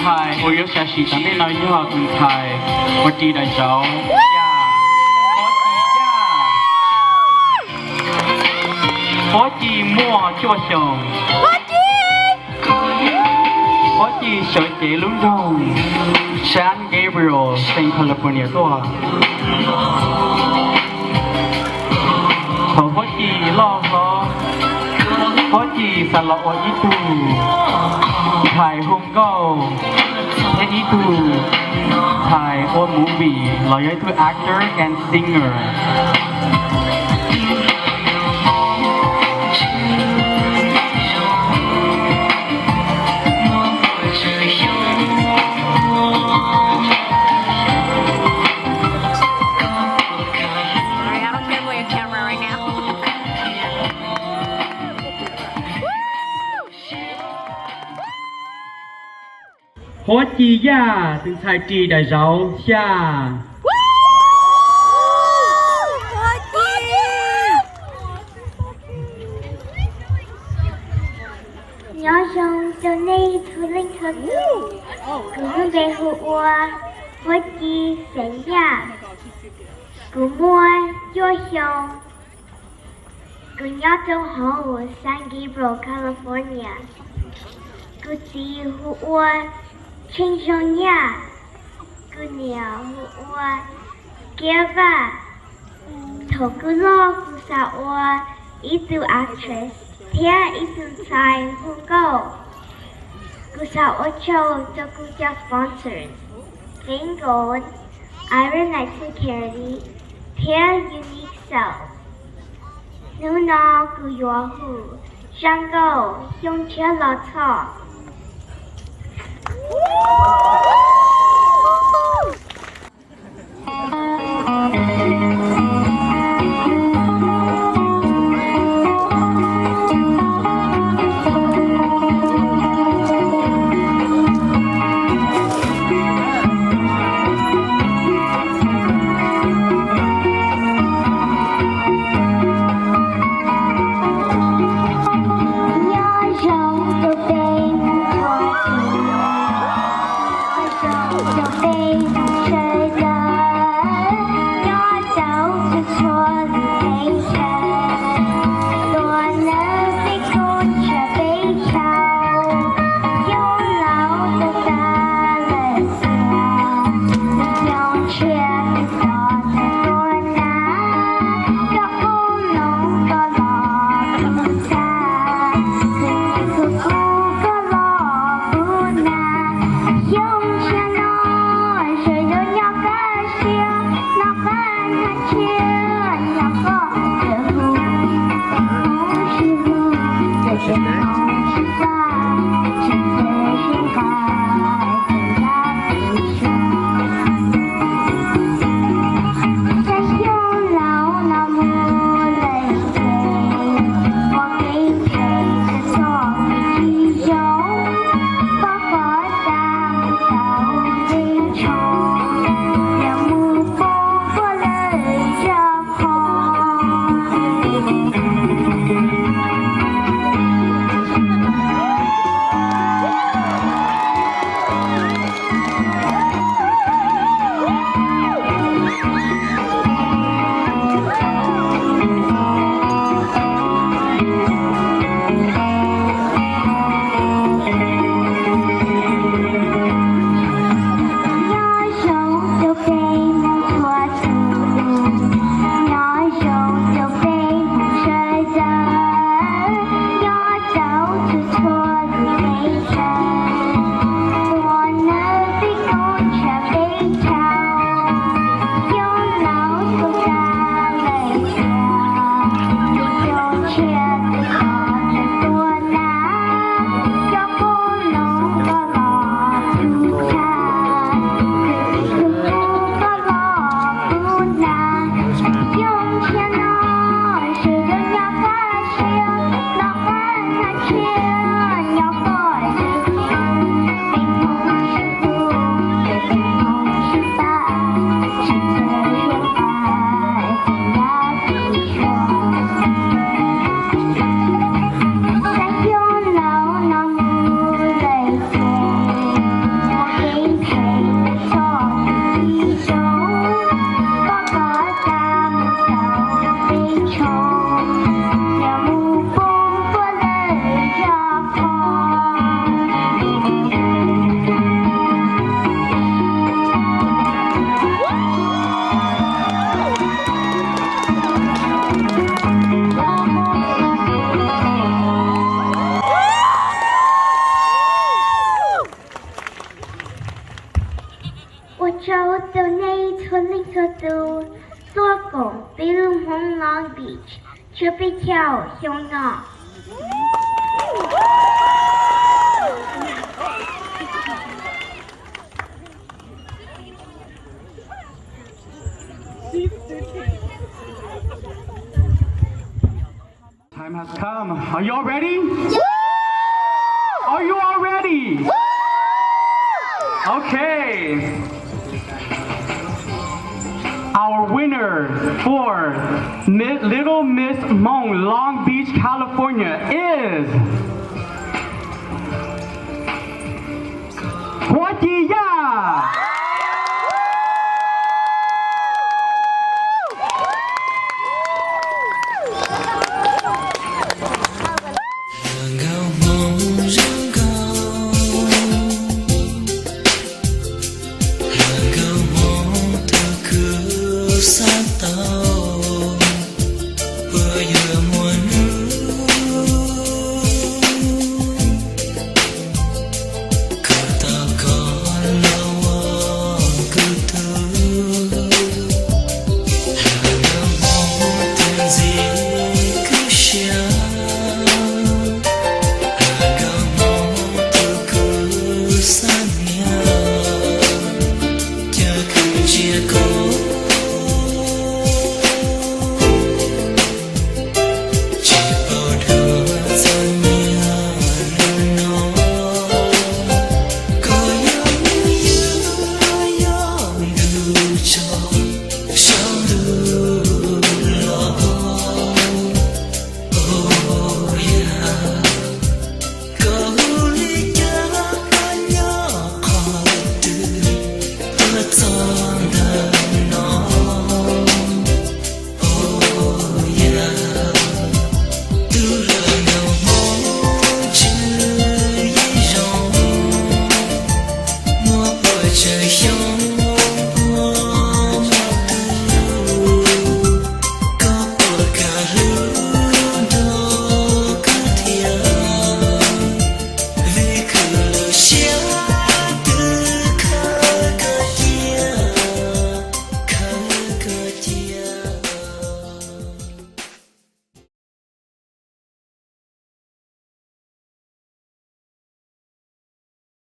Ntxhais uas yuav sam sim tom ntej no yog tus ntxhais uas ris daim zauv xya, Huab Ci Yaj. Huab Ci muaj cuaj xyoos. Huab Ci sawv cev lub nroog San Gabriel, San California tuaj. Thaum Huab Ci loj hlob, Huab Ci xav los ua ib tug ntxhais hu nkauj thiab ib tug ntxhais ua movie los yog ib tug actor and singer. Sorry, I don't care if we have camera right now. Huab Ci Yaj, tus ntxhais ris daim zauv xya. Nyob zoo rau nej txhua leej txhua tus, kuv lub npe hu ua Huab Ci Xeev Yaj, kuv muaj cuaj xyoo. Kuv nyob rau hauv San Gabriel, California. Kuv txiv hu ua Tsheej Zoo Yaj, kuv niam hu ua Kiab Vaj. Thaum kuv loj kuv xav ua ib tug actress thiab ib tug ntxhais hu nkauj. Kuv xav ua tsaug rau kuv cov sponsors, Feingold, Iron Night Security, thiab Unique Sales. Hnub no kuv yuav hu zaj nkauj Xyoo Tshiab Los Txhoj. Nyob zoo tus tseem Rau rau nej txhua leej txhua tus tuaj koom peb lub Hmoob Long Beach tshiab peb caug xyoo no. Time has come. Are you all ready? Are you all ready? Okay. Our winner for Mi- Little Miss Hmong Long Beach, California is Huab Ci Yaj.